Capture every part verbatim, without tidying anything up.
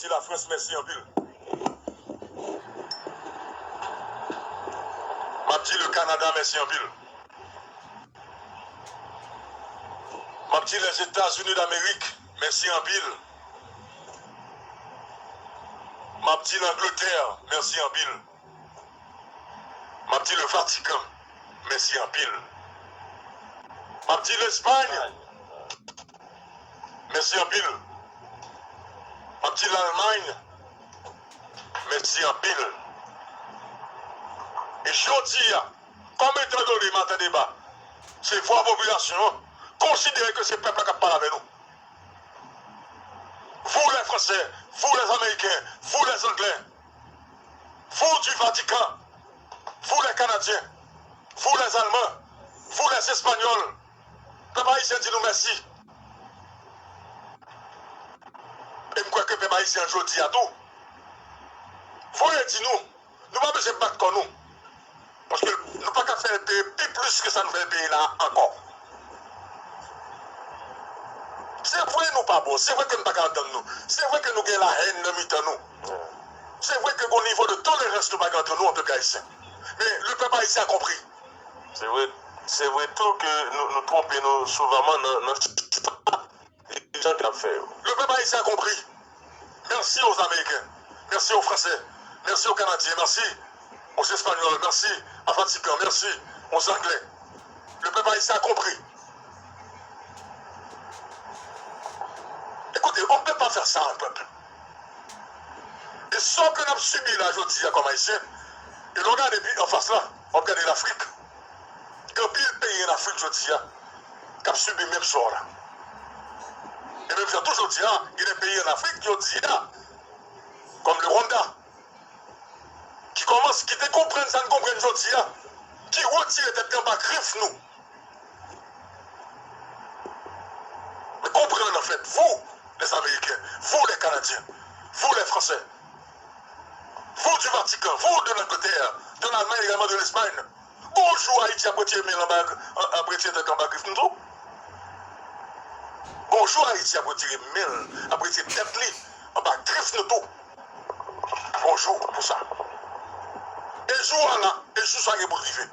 di Lafrans mèsi anpil. M ap di le Canada mèsi anpil. M ap di Lèzetazini Damerik mèsi anpil. M ap di Langletè mèsi anpil. M ap di le Vatikan mèsi anpil. M ap di Lespay mèsi anpil. M ap di Lalmay mèsi anpil. E jodi a, kòm etan done Maten Deba se vwa popilasyon an, konsidere ke se pèp la k ap pale avè nou. Vous les Français, vous les Américains, vous les Anglais, vous du Vatican, vous les Canadiens, vous les Allemands, vous les Espagnols, pèp ayisyen di nou mèsi. E m kwè ke pèp ayisyen an jodi a tou voye di nou, nou pa bezwen bat kò nou. Paske nou pa ka fè l peye pi plis ke sa nou fè l peye la a ankò. Se vre nou pa bon, se vre ke nou pa ka antann nou, se vre ke nou gen lahèn nan mitan nou. Se vre ke gen yon nivo de tolerans nou pa gen ant nou antanke Ayisyen. Men le pèp ayisyen a konpri. Se vre, se vre tou ke nou, nou twonpe nou souvanman nan, nan chwa dirijan k ap fè yo. Le pèp ayisyen a konpri. Merci aux Américains. Merci aux Français. Merci aux Canadiens. Merci aux Espagnols. Merci à Vatican. Merci aux Anglais. Le peuple haïtien a compris. Écoutez, on ne peut pas faire ça à un peuple. E sa ke n ap sibi la jodi a kòm Ayisyen, e lè w gade pi anfas la, w ap gade Lafrik. Gen anpil peyi an Afrik jodi a k ap sibi menm sò la. E menm jan tou jodi a, gen de peyi an Afrik jodi a, kòm le Rwanda, ki kòmanse, ki te konprann sa n konprann jodi a, ki retire tèt li anba grif nou. Men konprann, anfèt, vous, les Américains, vous, les Canadiens, vous, les Français, vous du Vatican, vous de l'Angleterre, de l'Allemagne, également de l'Espagne, gon jou Ayiti ap retire men l anba, ap retire tèt li anba grif nou tou. Gon jou Ayiti ap retire men l, ap retire tèt li anba grif nou tou. Gon jou pou sa. E jou a la, e jou sa gen pou l rive.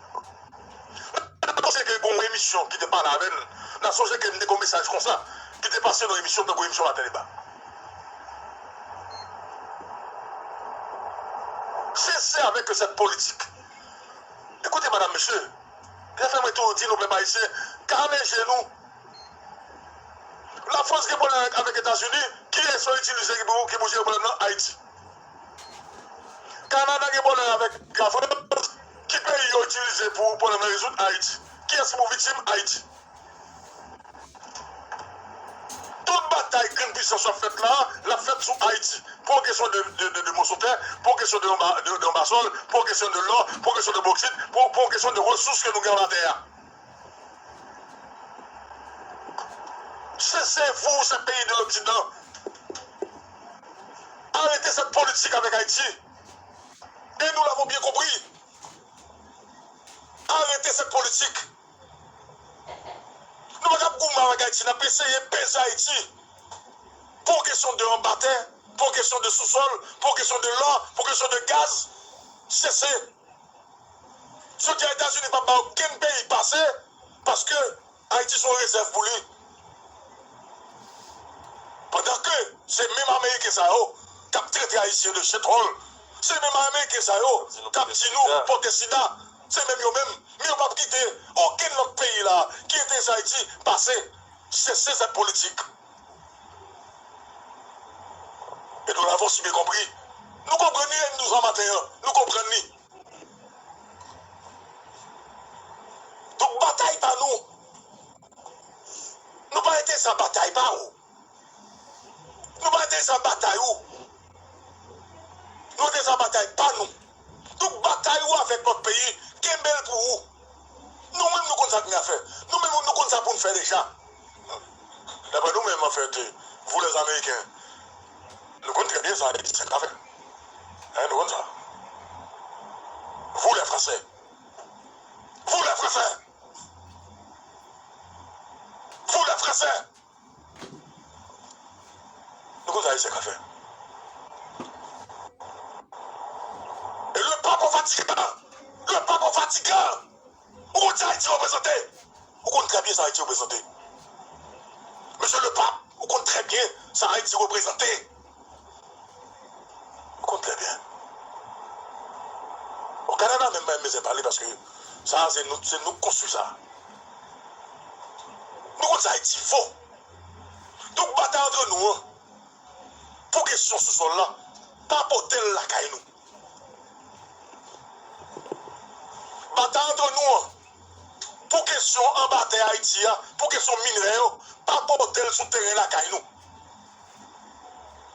N a sonje ke gen yon emisyon ki te pale avè n. N a sonje ke m te gen yon mesaj konsa ki te pase nan emisyon tankou emisyon Maten Deba. Cessez avec cette politique. Écoutez, madame, monsieur, zafè mwen toujou di nou, pèp ayisyen, kale je nou. Lafrans gen pwoblèm avèk, avèk Etazini, kiyès yo itilize ki pou, ki pou jere pwoblèm nan? Ayiti. Kanada gen pwoblèm avèk Lafrans, ki peyi yo itilize pou pwoblèm nan rezoud? Ayiti. Kiyès ki pou viktim? Ayiti. Tout batay grenn pwisans yo ap fèt la, l ap fèt sou Ayiti. Pou yon kesyon de, de, de, de moso tè, pou yon kesyon de anba, de, de anbasòl, pou yon kesyon de lò, pou yon kesyon de boksit, pou, pou yon kesyon de resous ke nou gen anba tè a. Cessez-vous, ces pays de l'Occident. Arrêtez cette politique avec Haïti. Et nous l'avons bien compris. Arrêtez cette politique. Nou pa ka ap goumen avèk Ayiti, n ap eseye peze Ayiti. Pou kesyon de anba tè, pou kesyon de sousòl, pou kesyon de lò, pou kesyon de gaz, sese. Jodi a Etazini p ap ba okenn peyi pase, paske Ayiti se yon rezèv pou li. Pandan ke se menm Ameriken sa yo k ap trete Ayisyen de chètwòl, se menm Ameriken sa yo k ap di nou pote sida, se menm yo menm. Men yo p ap kite okenn lòt peyi la ki enterese Ayiti pase. Sese cette politique. Et nous l'avons si bien compris. Nou konprann li, e nou sa maten an, nou konprann li. Donk, batay pa nou. Nou pa enterese a batay pa ou. Nou pa enterese a batay ou. Nou enterese a batay pa nou. Donk, batay ou avèk lòt peyi, kenbe l pou ou. Nou menm, nou konn sa k gen a fè. Nou menm, nou konn sa pou n fè deja. Daprè nou menm, anfèt, vous les Américains, nou konn trè byen sa Ayisyen ka fè. Hein, nou konn sa. Vous les Français. Vous les Français. Vous les Français. Nou konn sa Ayisyen ka fè. fatigan. Le Pape fatigan. Ou konn sa Ayiti reprezante? Ou konn trè byen sa Ayiti reprezante. Mesye le Pape, ou konn trè byen sa Ayiti reprezante. Ou konn trè byen. Bon, Kanada menm pa bezwen pale paske sa se nou, se nou k konstwi sa. Nou konn sa Ayiti vo. Donk batay antre nou an, pou kesyon sousòl la, pa pote l lakay nou. Batay antre nou an, pou kesyon anba tè Ayiti a, pou kesyon minè yo, pa pote l sou teren lakay nou.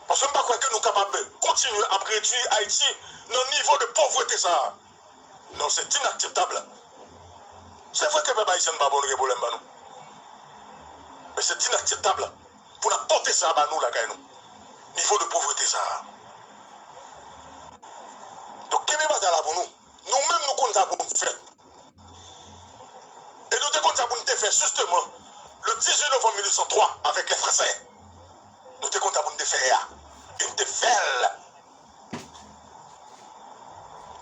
Paske m pa kwè ke nou kapab kontinye ap redui Ayiti nan nivo de povrete sa a. Non, se inakseptab. Se vre ke pèp ayisyen pa bon, nou gen pwoblèm ba nou. Men se inakseptab pou n ap pote sa ba nou lakay nou. Nivo de povrete sa a. Donk, kenbe batay la pou nou. Nou menm, nou konn sa pou n fè. E nou te konn sa pou n te fè, jisteman, le dizuit novanm mil uit san twa, avèk lè Fransè. Nou te konn sa pou n te fè a. E n te fè l.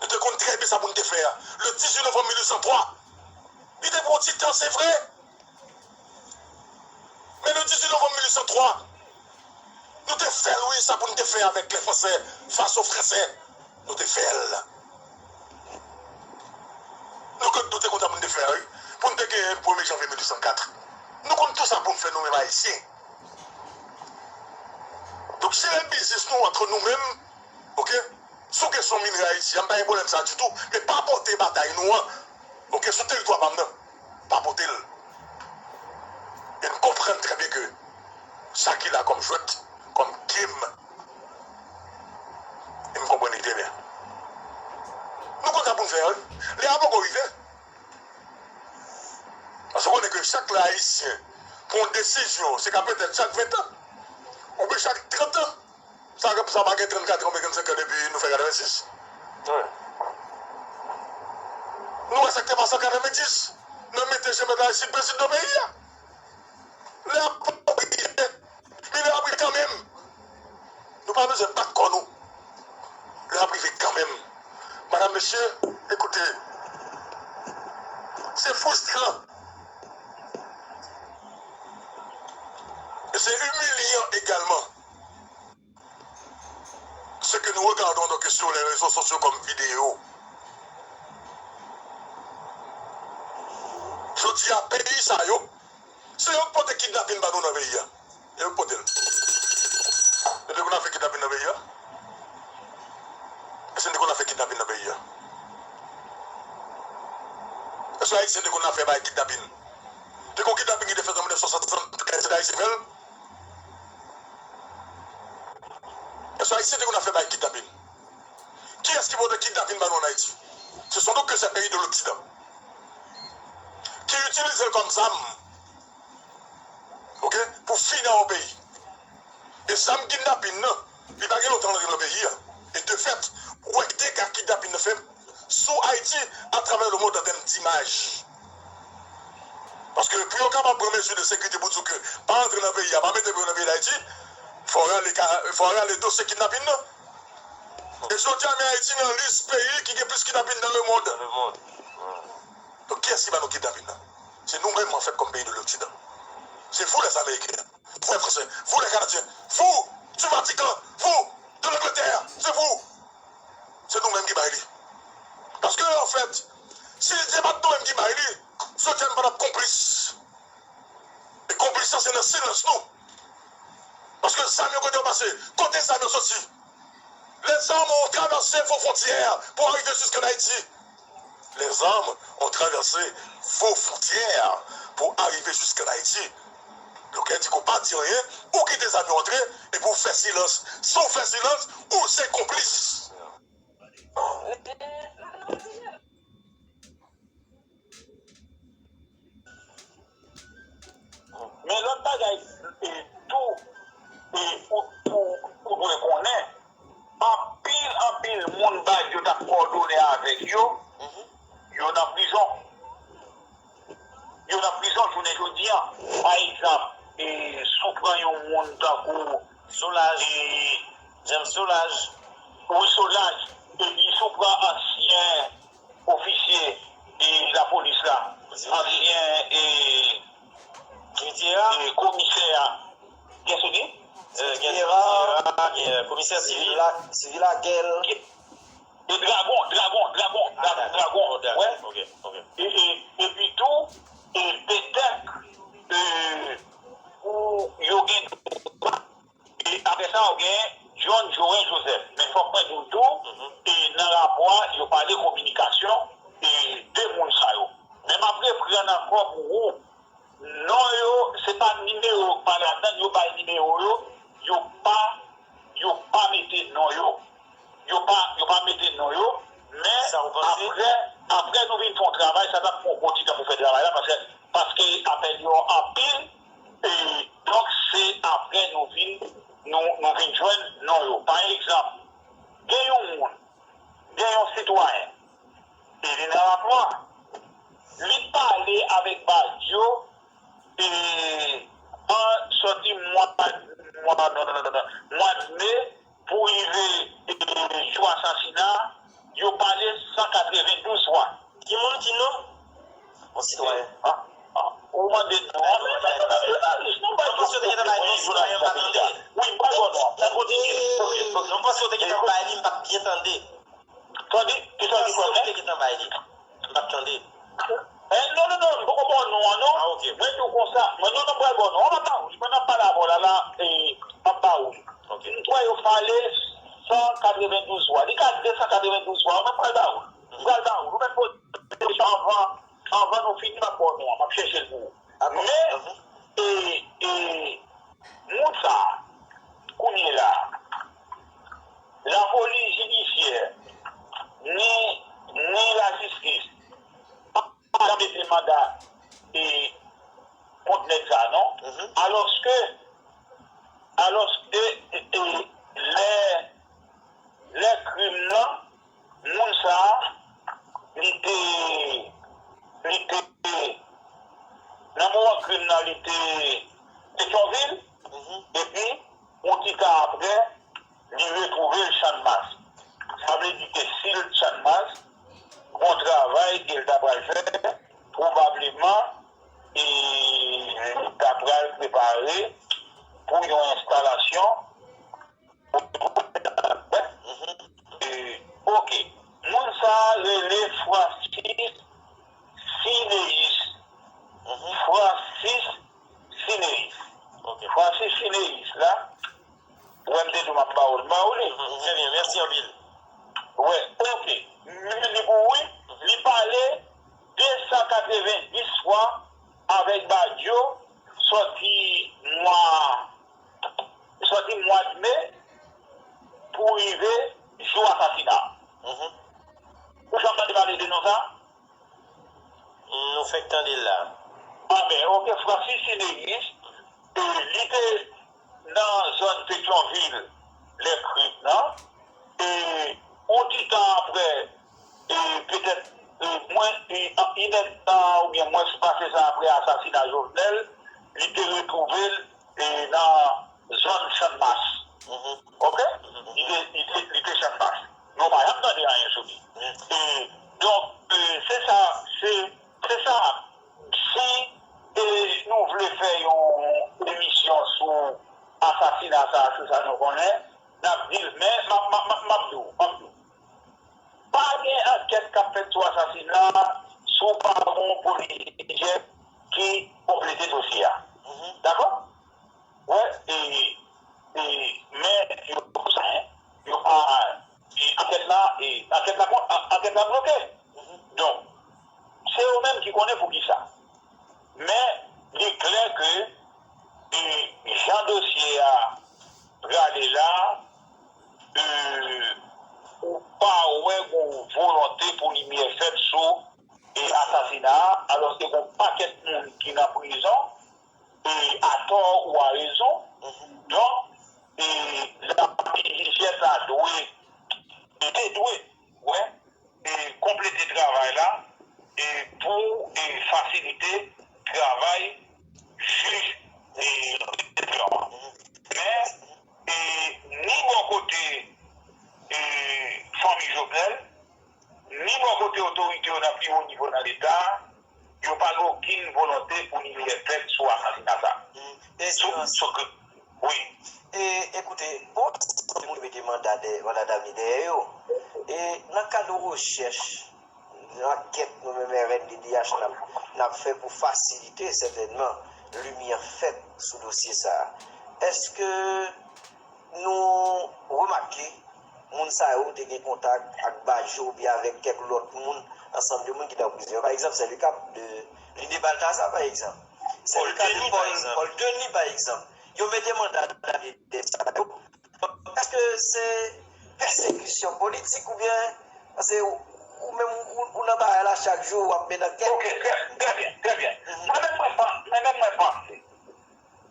Nou te konn trè byen sa pou n te fè a. Le dizuit novanm mil uit san twa, li te pran yon ti tan, se vre. Men le dizuit novanm mil uit san twa, nou te fè l, wi, sa pou n te fè avèk lè Fransè, fas o Fransè. Nou te fè l. Nou, nou te konn sa pou n te fè, wi. Pou n te genyen premye janvye mil uit san kat. Nou konn tout sa pou n fè, nou menm Ayisyen. Donk, jere biznis nou antre nou menm, oke? Sou kesyon minè Ayiti a, m pa gen pwoblèm sa ditou, men pa pote batay nou an, oke, sou teritwa pa m nan. Pa pote l. E n konprann trè byen ke sa ki la kòm jwèt, kòm game, e m konprann li trè byen. Nou konn sa pou n fè, wi. Lè a poko rive. Paske w konnen ke chak lè Ayisyen pran yon desizyon, se ka petèt chak ven tan, oubyen chak trant tan. Sa, sa pa gen trannkat an, oubyen trannsenk an depi nou fè katrevensis. Wi. Nou wè sa k te pase an katrevendiz, nan mete Jean Bertrand Aristide prezidan peyi a. Lè a poko rive, men lè a rive kanmenm. Nou pa bezwen bat kò nou. Lè a rive kanmenm. Madam, mesye, ekoute, se fristran. E se imilyan egalman. Ce que nous regardons donc sur les réseaux sociaux comme vidéo. Jodi a, peyi sa yo, se yo k pote kidnapin ba nou nan peyi a. Se yo k pote l. Nou te konn ap fè kidnapin nan peyi a? Èske n te konn ap fè kidnapin nan peyi a? Èske Ayisyen te konn ap fè bagay kidnapin? Te gon kidnapin ki te fèt an mil nèf san swasanntrèz, se Ayisyen fè l? Èske Ayisyen te konn ap fè bagay kidnapin? Kiyès ki pote kidnapin ba nou ann Ayiti? Ce sont donc que ces pays de l'Occident ki itilize l kòm zam, oke, pou fini yon peyi. E zam kidnapin nan, li pa gen lontan l antre nan peyi a. E de fèt, ou wè dega kidnapin nan fè sou Ayiti atravè lemonn an tèm dimaj. Paske pou yo kapab pran mezi de sekirite pou di w ke pa antre nan peyi a, pa mete pye w nan peyi Dayiti, fò w rale ka, fò w rale dosye kidnapin nan. E jodi a, men Ayiti nan lis peyi ki gen plis kidnapin nan lemonn. Nan lemonn. Donk, kiyès ki ba nou kidnapin nan? Se nou menm, anfèt, kòm peyi de l'Occident. Se vous, les Américains. Vous, les Français. Vous, les Canadiens. Vous, du Vatican. Vous, de l'Angleterre. C'est vous. Se nou menm ki bay li. Paske, anfèt, si se pa t nou menm ki bay li, jodi a nou pa t ap konplis. E konplis lan se nan silans nou. Paske zam yo kote yo pase, kote zam yo soti? Les armes ont traversé vos frontières pour arriver jusqu'en Haïti. Les armes ont traversé vos frontières pour arriver jusqu'en Haïti. Donk, e di ke w pa di anyen, ou kite zam yo antre, epi w fè silans. Si w fè silans, ou se konplis. Men lòt bagay, e, tou, e, ou, ou, ou dwe konnen, anpil, anpil moun baz yo t ap kòdone avèk yo, yo nan prizon. Yo nan prizon jounen jodi a. Pa egzanp, e, si w pran yon moun tankou Solaj, e, James Solaj. Wi, Solaj. epi si w pran ansyen ofisye e lapolis la, ansyen e, e komisè a, gen sou li? Komisè sivil la, sivil la, gen e dragon, dragon, dragon, dragon, wè. Epi tou, e petèt, e, pou yo gen dwa, e apre sa, ou gen John Joel Joseph. Men fòk mwen di w tou, e nan rapò a, yo pale kominikasyon, e de moun sa yo. Men m ap reprann ankò pou ou, non yo, se pa nimewo k pa ladan, yo bay nimewo yo, yo pa, yo pa mete non yo. Yo pa, yo pa mete non yo, men apre, apre nou vin fè yon travay, sa t ap pran yon bon ti tan pou fè travay la, paske, paske apèl yo anpil, e donk se apre nou vin, nou, nou vin jwenn non yo. Pa egzanp, gen yon moun, gen yon sitwayen, e li nan rapò a, li pale avèk Badio, e an sòti mwa, mwa, non, non, non, non, mwa me pou rive, e, jou asasina, yo pale san katrevendouz fwa. Ki moun, ki non? Yon sitwayen. Ou mande non. Mwen panse yo te gentan bay non sitwayen, m pa tande. Wi, m pa konn non. Sa kontinye. Non, m panse yo te gentan bay li, m pa byen tande. Tande, ki sa ki fè? Te gentan bay li. M p ap tande. Eh, non, non, non, m poko ba w non an, non. Ah, ok. Mwen di w konsa, mwen non, non, m pral ba w non an, m ap ba w li. Pandan m pale avè w la, la, eh, m ap ba w li. Ok. M kwè yo pale san katrevendouz fwa. Li ka de san katrevendouz fwa, mwen m pral ba w li. M pral ba w li. Ou mèt poze kesyon anvan, anvan nou fini, m ap ba w non an. M ap chèche l pou ou. Men, eh, eh, moun sa a, kounye la, lapolis jidisyè, ni, ni lajistis, pa janm mete manda, e, kont nèg sa a, non. Alòske, alòske, e, e, lè, lè krim nan, moun sa a, li te, li te, nan moman krim nan, li te Petyonvil, epi, yon ti tan apre, li retwouve l Channmas. Sa vle di ke si l Channmas, gon travay ke l ta pral fè, pwobableman, e, li ta pral prepare pou yon enstalasyon. E, ok. Moun sa a rele Francis Sineus. Francis Sineus. Ok. Francis Sineus la, ou wè m te di w m ap ba w l, m ba w li. Trè byen, mèsi anpil. Wè, ok. M li pou ou, wi. Li pale de san katrevenndis fwa avèk Badio, sòti mwa, sòti mwa d me pou rive jou asasina. Ou janm tande pale de non sa? Nou fèk tande l la. Anben, ok, Francis Sineus, e, li te nan zòn Petyonvil lè krim nan, e, yon ti tan apre, e, petèt, e, mwen, e, an, inèdtan oubyen mwens pase sa apre asasina Jovenel, li te retwouve l, e, nan zòn Channmas. Ok? Li te, li te, li te Channmas. Nou pa janm tande anyen sou li. E, donk, e, se sa, se, se sa. Si, e, nou vle fè yon emisyon sou asasina sa, sou sa nou konnen, n ap di l, men m ap, m ap, m ap, m ap di w, m ap di w. Pa gen ankèt k ap fèt sou asasina si w pa gon polisye ki konplete dosye a. Dakò? Wè, e, e, men yo konsa, en, yo pa, e, ankèt la, e, ankèt la, ankèt la bloke. Donk, se yo menm ki konnen poukisa. Men, li klè ke, e, jan dosye a prale la, e, ou pa wè gon volonte pou limyè fèt sou, e, asasina a, alòske gon pakèt moun ki nan prizon, Sou ke, wi. E, ekoute, bon, moun mete manda dè, manda damne dèyè yo. E nan kad rechèch, ankèt nou menm R N D D H n ap, n ap fè pou fasilite sètènman limyè fèt sou dosye sa a. Èske nou remake moun sa yo te gen kontak ak Bajo oubyen avèk kèk lòt moun, ansanm de moun ki nan prizon yo. Pa egzanp, se le ka de Line Balthazar, pa egzanp. Se le ka de Paul, Paul Denis, pa egzanp. Yo mete manda nan de sa yo. Èske se pèsekisyon politik oubyen, paske ou, ou menm ou, ou nan bagay la chak jou, w ap mennen ankèt. Ok, trè, trè byen, trè byen. Mwen menm mwen panse, mwen menm mwen panse,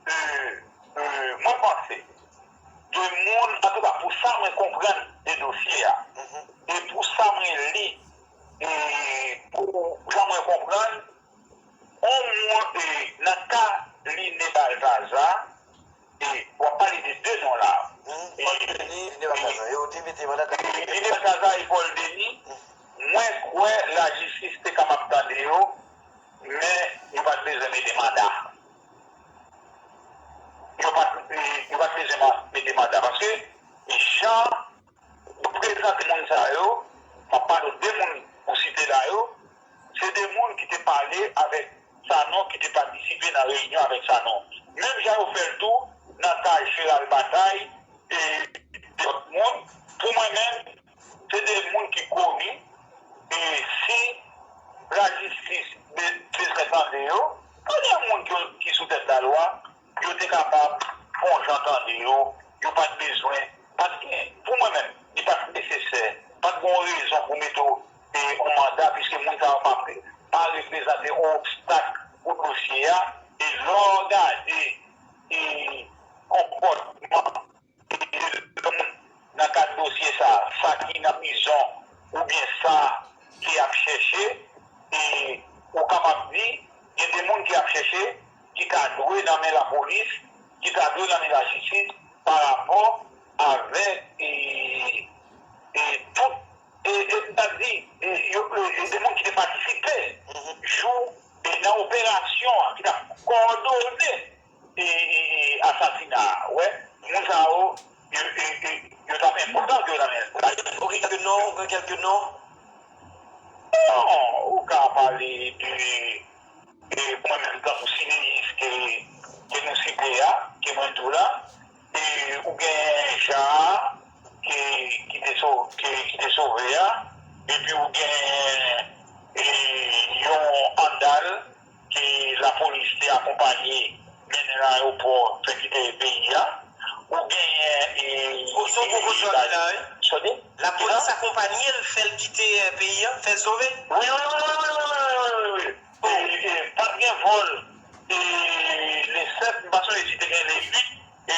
e, e, mwen panse de moun, antouka, pou sa mwen konprann de dosye a, e pou sa mwen li, e pou jan mwen konprann, on moun, e, nan ka Line Balthazar, e w ap pale de de non la. Line Balthazar e Paul Denis, mwen kwè lajistis te kapab tande yo, men yo pa t bezwen mete manda. Yo pa t, yo pa t bezwen mete manda, paske jan yo prezante moun sa yo, m ap pale de moun ou site la yo, se de moun ki te pale avèk Sanon, ki te patisipe nan reyinyon avèk Sanon. Menm jan yo fè l tou nan kay Feral Batay e de lòt moun, pou mwen menm, se de moun ki koni, e si lajistis be-, bezwen tande yo, premye moun ki, ki sou tèt lalwa, yo te kapab fè yon jan tande yo, yo pa t bezwen, pa t gen, pou mwen menm, li pa t nesesè, pa t gen yon rezon pou mete w, e, yon manda, piske moun sa yo pa, pa reprezante yon obstak pou dosye a, e lè w gade, e, konpòtman nan kad dosye sa, sa ki nan prizon oubyen sa ke y ap chèche, e ou kapab di, gen de moun ke y ap chèche, ki ta dwe nan men lapolis, ki ta dwe nan men lajistis, pa rapò avèk, e, e, tout, e, e, m ta di, e, yo, e, e, de moun ki te patisipe jou, e, nan operasyon an, ki t ap kowòdone e, e, e, asasina a, wè, moun sa yo, yo, yo, yo, yo t ap enpòtan ke yo nan men lajistis. Ok, kèlke non, ou gen kèlke non? Non, ou ka pale de, de mwen menm, tankou Sineyis ke, ke nou site a, ke mwen di w la, e ou gen Jan, ke, ki te so-, ke, ki te sove a, epi ou gen, e, yon Andal, ke lapolis te akonpaye mennen nan ayewopò, fè kite peyi a. Ou genyen, e, Ou son gwo kochon la, wi. Lapolis akonpaye l, fè l kite, e, peyi a, fè l sove? Wi, wi, wi. E, e, pa t gen vòl, e, le sèt, m pa sonje si te gen le uit, e,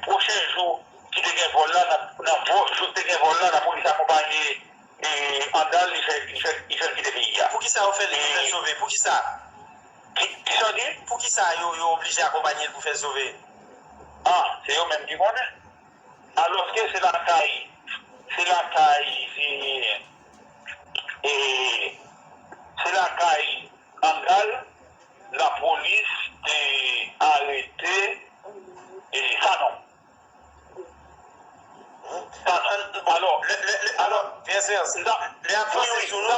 pwochen jou ki te gen vòl la, nan, nan vò-, jou ki te gen vòl la, lapolis akonpaye e, Andal, li fè, li fè, li fè l kite peyi a. Poukisa yo fè l, li fè l sove? Poukisa? Ki, ki sa w di? Poukisa yo, yo oblije akonpaye l pou fè l sove? Ah, se yo menm ki konnen. Alòske se lakay, se lakay, se, e, se lakay Andal, lapolis te arete, e, Sanon. Alò, lè, lè, lè, alò, lè y ap vanse sou nou, lè y ap vanse sou nou.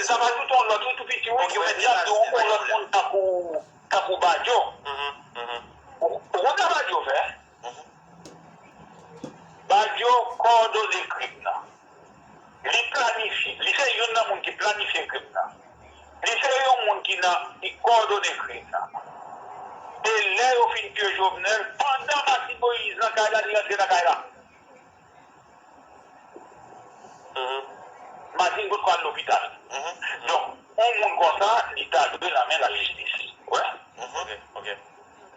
Sa va tout yon lòt, wi, tou piti, wi. Ok, ou mèt degaje, se pa yon lòt moun tankou, tankou Badjo. Ou, ou konn sa Badjo fè? Badjo kowòdone krim nan. Li planifye, li se youn nan moun ki planifye krim nan. Li se yon moun ki nan, ki kowòdone krim nan. E lè yo fin tiye Jovenel, pandan Martine Moïse nan kay la, li rantre nan kay la. Martine potko al lopital. Donk, yon moun konsa, li ta dwe nan men lajistis. Wè. Ok, ok.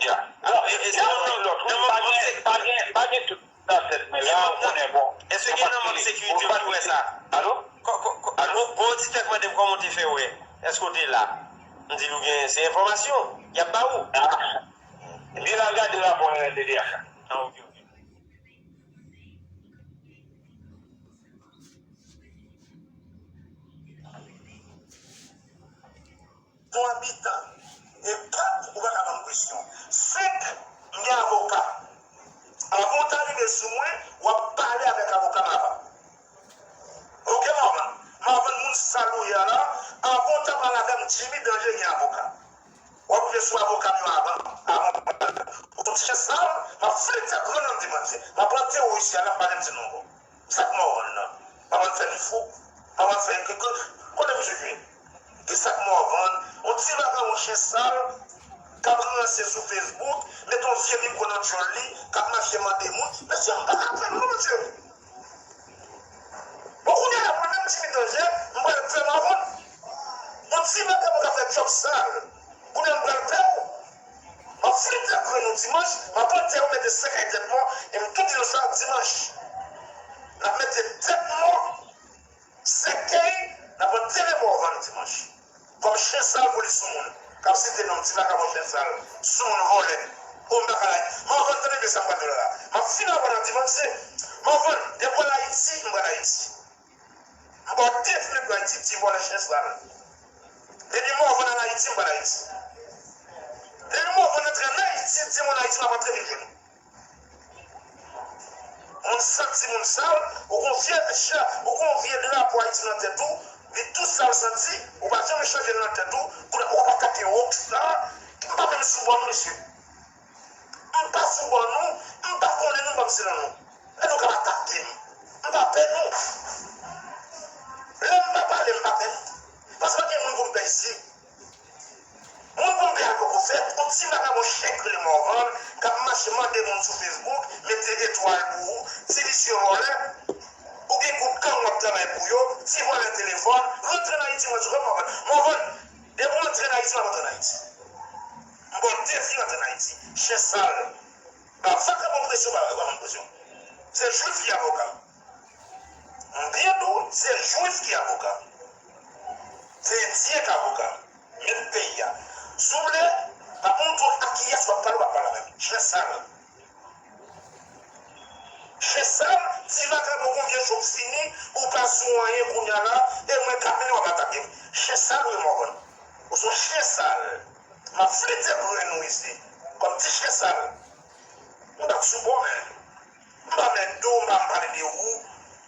Ya. Bon, e, e, se yon lòt, wi, pa gen, pa gen, pa gen tout nan tèt mwen la, ou konnen, bon. Èske gen nan manm sekirite w ki wè sa? Alo? Kò, kò, kò, alo, bon, oditè k mande m kòman w te fè wè. Èske w te la? M di l ou gen, se enfòmasyon y ap ba ou. Ah. Di l al gade rapò R N D D H la. Ah, ok, ok. Yon abitan. E kat, ou pa ka ban m presyon. Senk, m gen rive sou mwen, w ap pale avèk avoka m avan. Oke, Marvan? Marvan, moun sal ou ye a la, avan w ta pale avè m, Jimmy Danje gen avoka. W ap rive sou avoka m yo avan, avan w pale. Ou se yon chen sal, m ap flite grenn nan di manzè. M ap antere w isi a la, m pa janm di non ankò. Sa k Morvan nan? Morvan fè li fou? Morvan fè ke, ke, kote misye jwe? Ki sa k Morvan? Yon ti vagabon chen sal k ap ranse sou Facebook, mete yon vye mikwo nan djòl li, k ap mache mande moun. Mesye, m pa ka pran non, mesye. Bon, kounye a la, mwen menm Jimmy Danje, m pral pè Morvan. Yon ti vagabon k ap fè djòb sal. Kounye a m pral pè w. M ap flite grenn nou dimanch, m ap antere w mete sèkèy tèt mò, e m tou di nou sa dimanch. N ap mete tèt mò, sèkèy, n ap antere Morvan dimanch. Kòm chen sal polis sou moun, k ap site non m, ti vagabon chen sal, sou moun vòlè. O m pa ka la. Morvan, tande byen sa m pral di w la. M ap fin avè w nan dimanch, se Morvan, depi w al Ayiti, m pral Ayiti. M ba w defi depi Ayiti, ti vòlè chen sal. Depi Morvan al Ayiti, m pral Ayiti. Depi Morvan antre ann Ayiti, di moun Ayiti, m ap antre vin jwenn ou. Moun santi moun sal, ou gon vye cha, ou gon vye drapo Ayiti nan tèt ou, li tou sal santi, ou pa janm chanje l nan tèt ou, kounye a ou ap atake rockstar, m pa menm sou bò nou, mesye. M pa sou bò nou, m pa konnen nou, m pa m se nan nou. Lè nou ka atake m, m pa pè nou. Lè m pa pale, m pa pè nou. Paske pa gen moun pou m pè isi. Moun pou m pè a poko fèt, yon ti vagabon chen k rele Morvan, k ap mache mande moun sou Facebook, mete etwal pou ou, ti visye vòlè, ou gen gwoup gang w ap travay pou yo, ti vòlè telefòn, rantre nan Ayiti, mwen di w, Morvan, Morvan, depi w antre nan Ayiti, m ap antre nan Ayiti. M ba w defi rantre nan Ayiti. Chen sal. Ba vagabon presyon, ba vagabon presyon. Se jwif ki avoka. M byen di w, se jwif ki avoka. Se endyen k avoka. Mèt peyi a. Si w vle, m ap montre w a kiyès w ap pale, w ap pale avè m. Chen sal. Chen sal, ti vagabon, gon vye cho k fini, ou pa sou anyen kounye a la, e mwen k ap vini w ap atake m. Chen sal, wi, Morvan. Ou se yon chen sal. M ap flite grenn ou isi. Kòm ti chen sal. M pa t sou bò, men. M pa mèt di w, m pa m pale de ou.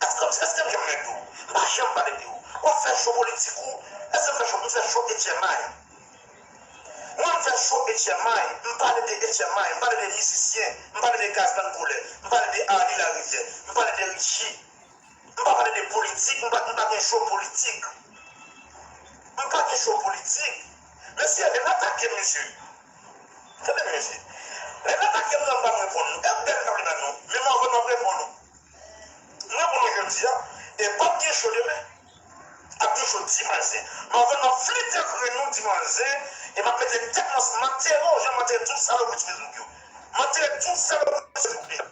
Èske, èske m janm mèt di w? M pa janm pale de ou. W ap fè cho politik ou. Èske m fè cho? M fè cho H M I. Mwen, m fè cho H M I. M pale de H M I. M pale de mizisyen. M pale de Gazman Koulè. M pale de Arly Larivière. M pale de Richie. M pa pale de politik, m pa, m pa gen cho politik. M pa gen cho politik. Mesye, lè n atake m, mesye. Tande m, mesye. Lè n atake m nan, m pa reponn nou. E bèl m pa vle ba nou. Men m anvan m ap reponn nou. M reponn nou jodi a. E p ap gen cho demen. Ap gen cho dimanch zen. M anvan m ap flite grenn nou dimanch zen. E m ap mete tèt nan, m antere w jan m antere tout salopri sou Facebook yo. M antere tout salopri sou Facebook deja.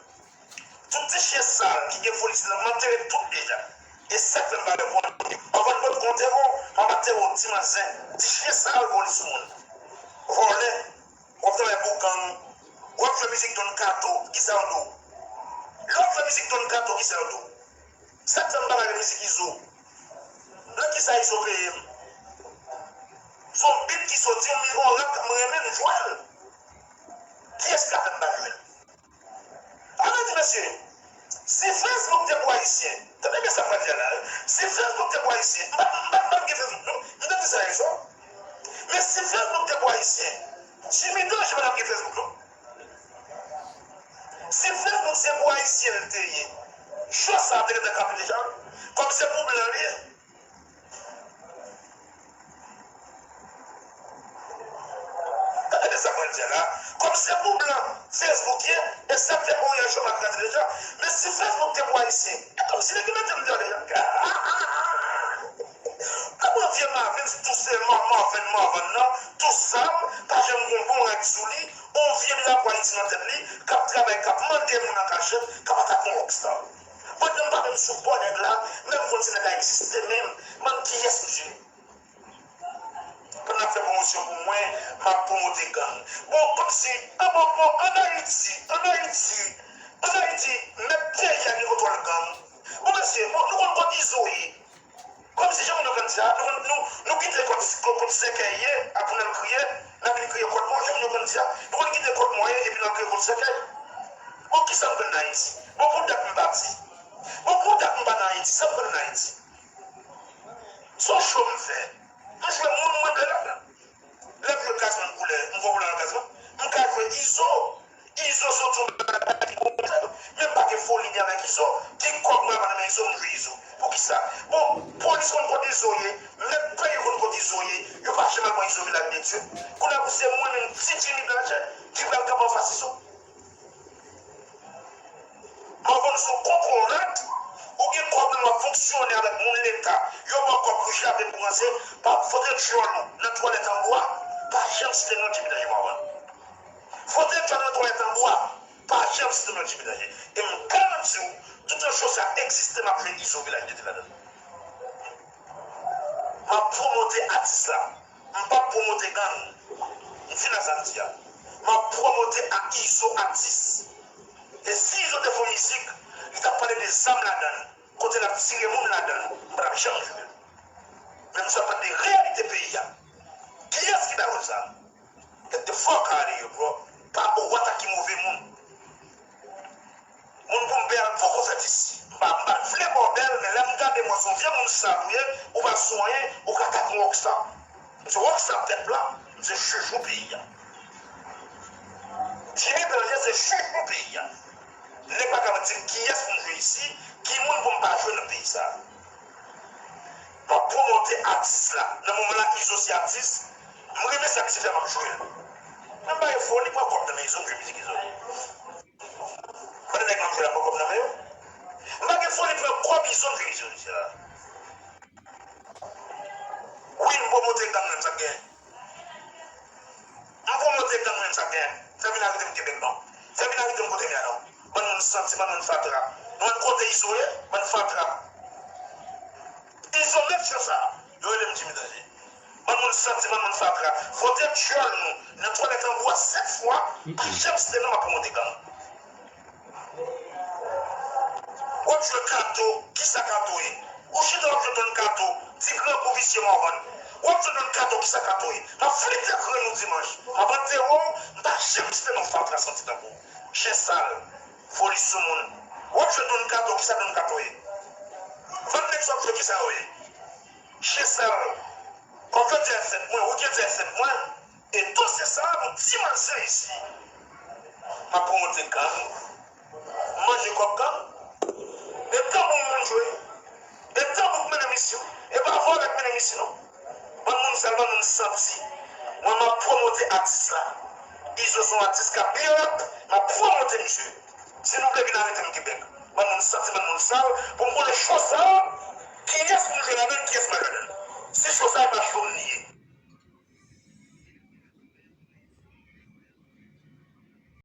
Tout ti chen sal ki gen foli sou nan, m antere tout deja. E sa k fè m pa reponn. Anvan n pot konte w, m ap antere w dimanch zen. Ti chen sal foli sou moun. Vòlè. W ap travay pou gang. W ap jwe mizik Don Kato. Kisa yo di w? Lè w ap jwe mizik Don Kato, kisa yo di w? Sa k fè m pa pale mizik Izo? Nan kisa Izo peye m? Se yon bit ki soti, yon mi-, yon rap, m renmen m jwe l. Kiyès ki ka fè m pa jwe l? Ann di mesye, si Facebook te pou Ayisyen, tande byen sa m pral di a la, wi. Si Facebook te pou Ayisyen, m pa, m pa, m pa t gen Facebook, non. M te di sa yè swa. Men si Facebook te pou Ayisyen, Jimmy Danje pa t ap gen Facebook, non. Si Facebook se pou Ayisyen l te ye, cho sa a te gentan kanpe deja, wi. Kòm se pou blan l ye. Tande sa mwen di a la. Kòm se pou blan Facebook ye, e sa fè Oriel Choma krate deja. Men si Facebook te pou Ayisyen, e kòmsi nèg yo mete m deyò deja. Kòman vye Marvens, tou se Marvens, Marvens nan, tou sal, pa janm gon bon règ sou li, yon vye drapo Ayiti nan tèt li, k ap travay, k ap mande moun an kachèt, k ap atake yon rockstar. Pandan m pa menm sou bò nèg la, men m konn si nèg la egziste menm. Bann kiyès misye? Pandan n ap fè pwomosyon pou mwen, m ap pwomote gang. Bon, kòmsi, an bon, bon, ann Ayiti, ann Ayiti, ann Ayiti, mèt peyi a gen kontwòl gang. Bon, mesye, bon, nou konn kote Izo ye. Kòmsi jan moun yo konn di a, nou, nou, nou kite kòt, kòt, kòt sèkèy ye, apre n al kriye, n ap vin kriye kòt mò, jan moun yo konn di a, nou konn kite kòt mò ye, epi n al kriye kòt sèkèy. Bon, kisa m pran nan Ayiti? Bon, pou dat m pati. Bon, pou dat m pa nan Ayiti, sa m pran nan Ayiti? Se yon cho m fè. M jwe moun mwen vle ladan. Lè m jwe gazman koulè, m pran koulè nan gazman. M ka jwe Izo. Izo se yon bagay ki bon, men m pa gen foli ni avèk Izo. Ki kòb mwen pa nan men Izo, m jwe Izo. Poukisa? Bon, polis konn kote Izo ye, mèt peyi konn kote Izo ye, yo pa janm al pran Izo Vilaj de Dye. Kounye a pou se mwen menm, ti Jimmy Blanchet, ki pral kanpe anfas Izo. Mwen konn sou konpwomat, ou gen kòb nan w ap fonksyone avèk moun leta, yo ba w kòb pou jaden pou ranse, pa fote djòl ou nan twalèt anbwa, pa janm site non Jimmy Danje Morvan. Fote djòl ou nan twalèt anbwa, pa janm site non Jimmy Danje. E m garanti w, toutan cho sa egziste, m ap jwe Izo Vilaj de Dye ladan l. M ap pwomote atis la. M p ap pwomote gang. M fin ak sa m di a. M ap pwomote a Izo atis. E si Izo te fè yon mizik, li t ap pale de zam ladan l, kote l ap tire moun ladan l, m pa t ap janm jwe l. Men m sot pale de reyalite peyi a. Kiyès ki ta wè sa? Get the fuck out of here, bro. Pa ou atake move moun. Moun pou m bèl poko fèt isi. M pa, m pa t vle ba w bèl, men lè m gade w, se yon vye moun sal ou ye, ou pa sou anyen, ou ka atake yon rockstar. M se rockstar pèp la, m se chouchou peyi a. Jimmy Danje se chouchou peyi a. Nèg pa ka di m kiyès pou m jwe isi, ki moun pou m pa jwe nan peyi sa. M ap pwomote atis la. Nan moman la, Izo se atis. M renmen sa ki se fè m ap jwe l. Men m pa gen foli pran kòb nan men Izo, m jwe mizik Izo. Mande nèg m ap jwe la pran kòb nan men yo. M pa gen foli pran kòb Izo, m jwe Izo, misye la. Wi, m pwomote gang nan, sa k gen. M pwomote gang menm sa k gen. Fè vin arete m Kebèk non. Fè vin arete m kote m ye a non. Bann moun santi, bann moun fatra. Nou konn kote Izo ye? Bann fatra. Izo mèt cho sa. Yo rele m Jimmy Danje. Bann moun santi, bann moun fatra. Fote djòl nou nan twalèt anbwa sèt fwa, pa janm site non m ap pwomote gang. W ap jwe kato, kisa kato ye? Ou chita w ap jwe donn kato, ti grangou visye Morvan. W ap jwe donn kato, kisa kato ye? M ap flite krenn ou dimanch. M ap antere w, m pa janm site non fatra santi tankou w. Chen sal, foli sou moun. W ap jwe donn kato, kisa donn kato ye? Vann nèg sa w ap jwe, kisa yo ye? Chen sal. Kòb yo di a sèt mwen, ou gen di a sèt mwen. E dosye sa a, nou di m al sere isi. M ap pwomote gang. M manje kòb gang. E tanbou moun jwe. E tanbou k mennen m isi wi. E pa vòlè k mennen m isi non. Bann moun sal, bann moun santi. Mwen, m ap pwomote atis la. Izo se yon atis k ap big up. M ap pwomote misye. Si nou vle vin arete m Kebèk, bann moun santi, bann moun sal, pou m konnen cho sa a, kiyès pou m jwe ladan l, kiyès m pa jwe ladan l. Si cho sa a e pa cho m li ye,